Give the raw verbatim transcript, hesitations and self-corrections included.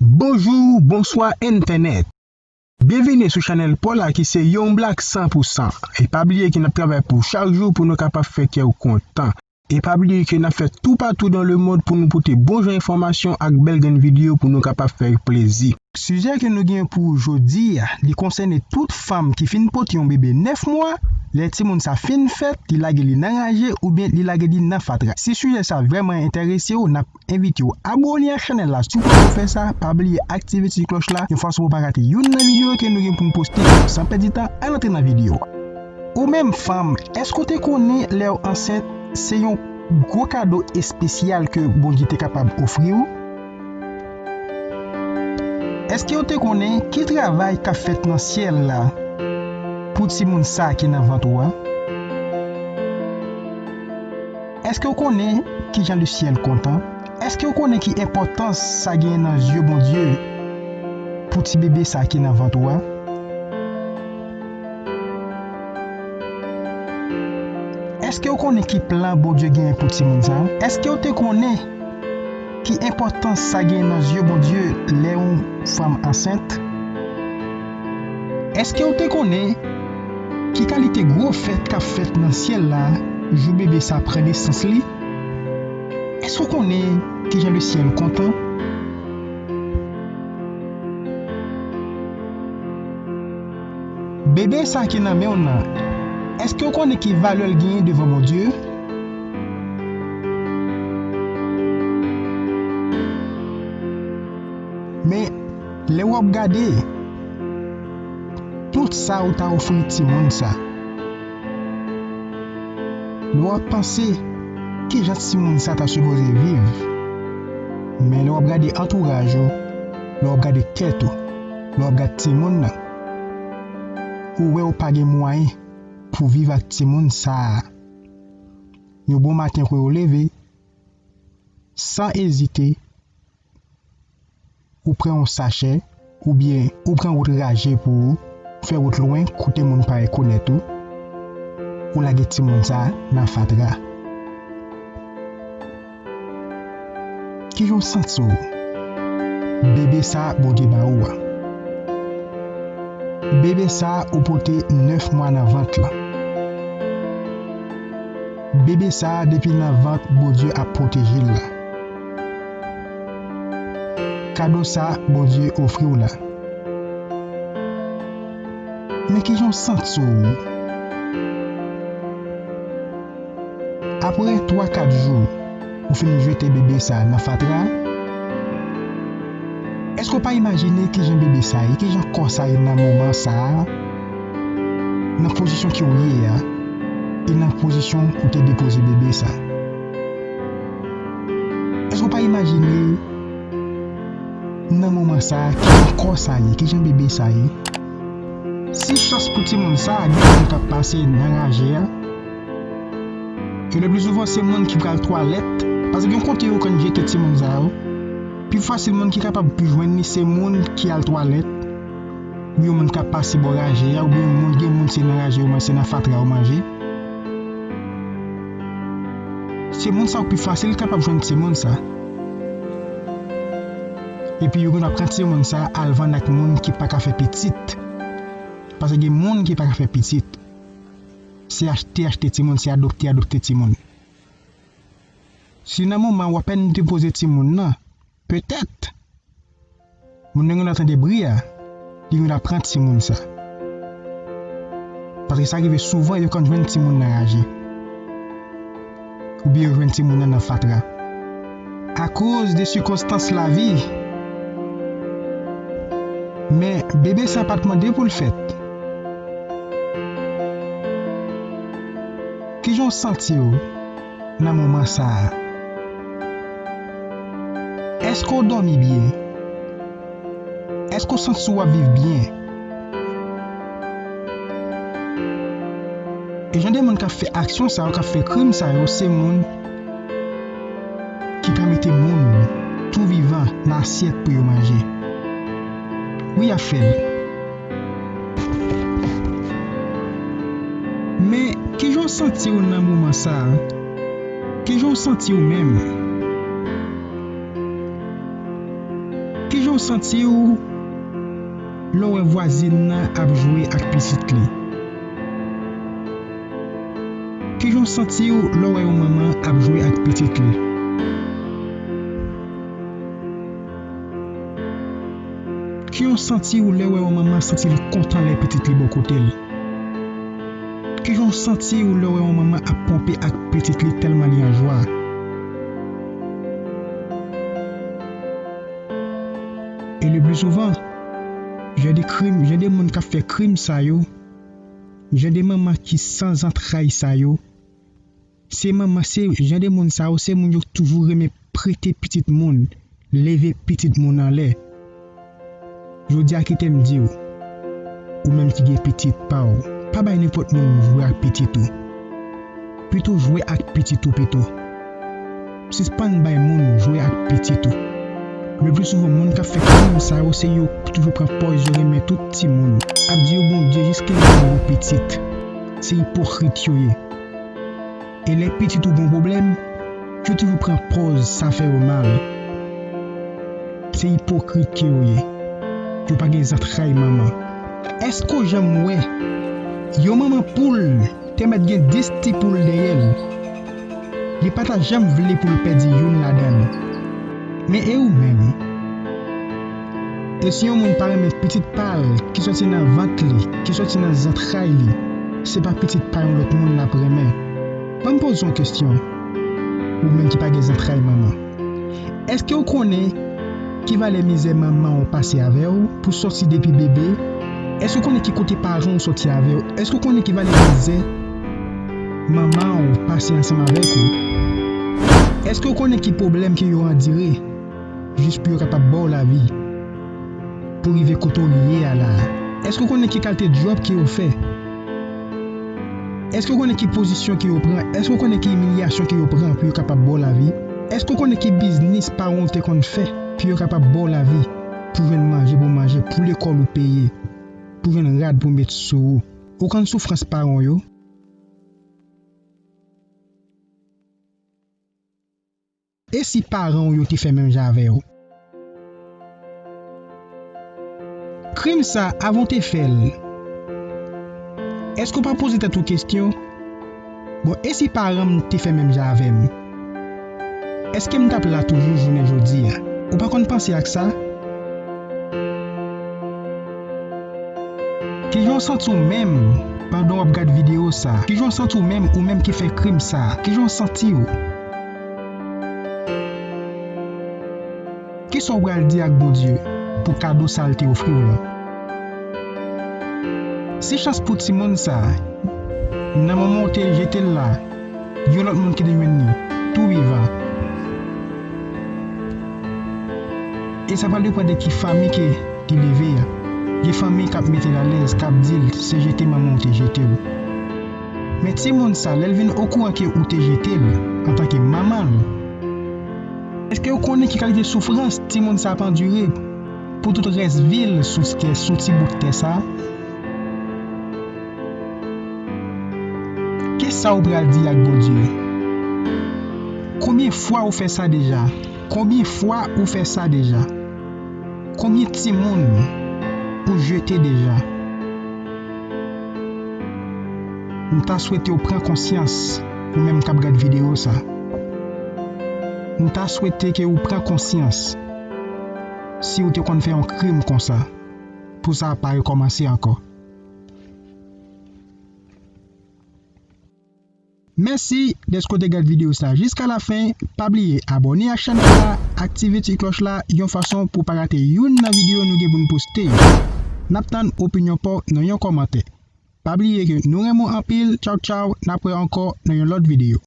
Bonjou, bonswa entènèt. Byenvini sou chanèl pa w la ki se Young Black san pou san. E pa bliye ke n ap travay pou chak jou pou nou kapab fè kè w kontan. E pa bliye ke n ap fè toupatou dans le monde pou nou pote bon jan enfòmasyon ak bèl grenn videyo pou nou kapab fè w plezi. Sijè ke nou gen pou jodi a, li konsène tout fanm ki fin pote yon bebe nèf mwa, lè timoun sa fin fèt, li lage li nan raje oubyen li lage li nan fatra. Si sijè sa vrèman enterese w, n ap envite w abòne ak chanèl la. Si w poko fè sa, pa bliye aktive ti klòch la, yon fason pou w pa rate youn nan videyo ke nou gen pou n poste. San pèdi tan, ann antre nan videyo a. Ou menm fanm, èske w te konnen lè w ansent, se yon gwo kado espesyal ke Bondye te kapab ofri w? Èske w te konnen ki travay k ap fèt nan syèl la pou timoun sa a ki nan vant ou a? Èske w konnen ki jan lesyèl kontan? Èske w konnen ki enpòtans sa genyen nan zye Bondye pou ti bebe sa a ki nan vant ou a? Èske w konnen ki plan Bondye genyen pou timoun sa a? Èske w te konnen ki enpòtans sa genyen nan zye Bondye lè yon fanm ansent? Èske w te konnen ki kalite gwo fèt k ap fèt nan syèl la jou bebe sa a pran nesans li? Èske w konnen ki jan lesyèl kontan? Bebe sa a ki nan men w nan, èske w konnen ki valè l genyen devan Bondye? Men, lè w ap gade tout sa ou ta ofri timoun sa, lè w ap panse ki jan timoun sa ta sipoze viv, men lè w ap gade antouraj ou, lè w ap gade tèt ou, lè w ap gade timoun nan, ou wè ou pa gen mwayen pou viv ak timoun sa a. Yon bon maten, kwen ou leve, san ezite, ou pran yon sachè, oubyen ou pran wout raje pou ou, fè wout lwen, kote moun pa rekonèt ou, ou lage timoun sa a nan fatra. Kijan w santi w? Bebe sa a Bondye ba ou a. Bebe sa a ou pote nèf mwa nan vant lan. Bebe sa a depi nan vant Bondye ap pwoteje l la. Kado sa a Bondye ofri w la. Men kijan w santi w? Apre twa kat jou, ou fin jete bebe sa a nan fatra a? Èske w pa imajine kijan bebe sa a ye, kijan kò sa a ye nan moman sa a, nan pozisyon ke w ye a, e nan pozisyon ou te depoze bebe sa a? Èske w pa imajine nan moman sa a, kijan kò sa a ye, kijan bebe sa a ye? Si chans pou timoun sa a, gen moun k ap pase nan raje a. E le pli souvan, se moun ki pral twalèt, paske gen kote yo konn jete timoun sa yo. Pi fasil moun ki kapab jwenn li, se moun ki al twalèt, oubyen moun k ap pase bò raje a, oubyen moun, gen moun se nan raje yo manje, se nan fatra yo manje. Se moun sa yo pi fasil kapab jwenn timoun sa. Epi yo konn ap pran timoun sa al vann ak moun ki pa ka fè pitit. Paske gen moun ki pa ka fè pitit. Se achte, achte timoun, se adopte, adopte timoun. Si nan moman w apèn depoze timoun nan, petèt, moun nan gen lè tande bri a, li gen lè pran timoun sa. Paske sa rive souvan, yo konn jwenn timoun nan raje. Oubyen yo jwenn timoun nan nan fatra. Akoz de sikonstans lavi. Men, bebe sa pa t mande pou l fèt. Kijan w santi w nan moman sa a? Èske w dòmi byen? Èske w santi w ap viv byen? E jan de moun k ap fè aksyon sa yo, k ap fè krim sa yo, se moun asyèt pou yo manje. Wi, y ap fè l. Men, kijan w santi w nan moman sa a? Kijan w santi w menm? Kijan w santi w lè w wè vwazin nan ap jwe ak pitit li? Kijan w santi w lè w wè yon manman ap jwe ak pitit li? Kijan w santi w lè w wè yon manman santi l kontan lè pitit li bò kote l? Kijan w santi w lè w wè yon manman ap ponpe ak pitit li tèlman li an jwa? E le pli souvan, jan de krim, jan de moun k ap fè krim sa yo, jan de manman ki san zantray sa yo, se manman, se jan de moun sa yo, se moun yo toujou renmen prete pitit moun, leve pitit moun anlè. Jodi a, kite m di w, ou menm ki gen pitit pa w, pa bay nenpòt moun jwe ak pitit ou. Pito jwe ak pitit ou pito. Sispann bay moun jwe ak pitit ou. Le pli souvan, moun k ap fè krim sa yo, se yo toujou pran pòz yo renmen tout timoun. Ap di yo Bondye jiskenn yo pitit. Se ipokrit yo ye. E lè pitit ou gon pwoblèm, yo toujou pran pòz sa fè yo mal. Se ipokrit ke yo ye. Yo pa gen zantray manman. Èske w janm wè yon manman poul te mèt gen dis ti poul dèyè l? Li pa ta janm vle pou l pèdi youn ladan l. Men e ou menm? E si yon moun pa renmen pitit pa l ki soti nan vant li, ki soti nan zantray li, se pa pitit pa yon lòt moun l ap renmen? Ban m poze w yon kesyon, ou menm ki pa gen zantray manman. Èske w konnen ki valè mizè manman w pase avè w pou sòti depi bebe? Èske w konnen ki kote paran w sòti avè w? Èske w konnen ki valè mizè manman w pase ansanm avèk ou? Èske w konnen ki pwoblèm ke yo andire jis pou yo kapab ba w lavi, pou rive kote w ye a la a? Èske w konnen ki kalite djòb ke yo fè? Èske w konnen ki pozisyon ke yo pran? Èske w konnen ki imilyasyon ke yo pran pou yo kapab ba w lavi? Èske w konnen ki biznis paran w te konn fè pou yo kapab ba w lavi, pou jwenn manje pou w manje, pou lekòl ou peye, pou jwenn rad pou w met sou ou? Ou konn soufrans paran w yo? E si paran w yo te fè menm jan avè w? Krim sa, avan w te fè l, èske w pa poze tèt ou kesyon, bon, e si paran m te fè menm jan avè m? Èske m t ap la toujou jounen jodi a? Ou pa konn panse ak sa? Kijan w santi w menm pandan w ap gad videyo sa? Kijan w santi w menm, ou menm ki fè krim sa? Kijan w santi w? Kisa w pral di ak Bondye pou kado sa l te ofri w lan? Si chans pou timoun sa, nan moman w te jete l la, yon lòt moun ki te jwenn li tou vivan. E sa pral depann de ki fanmi ke li leve a. Gen fanmi k ap mete l alèz, k ap di l se jete manman w te jete w. Men timoun sa, lè l vin okouran ke ou te jete l antanke manman l, èske w konnen ki kalite soufrans timoun sa ap andire pou tout rès vi l sou tè, sou ti bout tè sa? Kisa w pral di ak Bondye? Konbyen fwa ou fè sa deja? Konbyen fwa ou fè sa deja? Konbyen timoun ou jete deja? M ta swete w pran konsyans, ou menm k ap gad videyo sa. M ta swete ke ou pran konsyans si ou te konn fè yon krim konsa, pou sa pa rekòmanse ankò. Mèsi dèske w te gad videyo sa jiska lafen. Pa bliye abòne ak chanèl la, aktive ti klòch la yon fason pou w pa rate youn nan videyo nou gen pou n poste yo. N ap tann opinyon pa w nan yon kòmantè. Pa bliye ke nou renmen w anpil. Tchaw, tchaw, n ap wè ankò nan yon lòt videyo.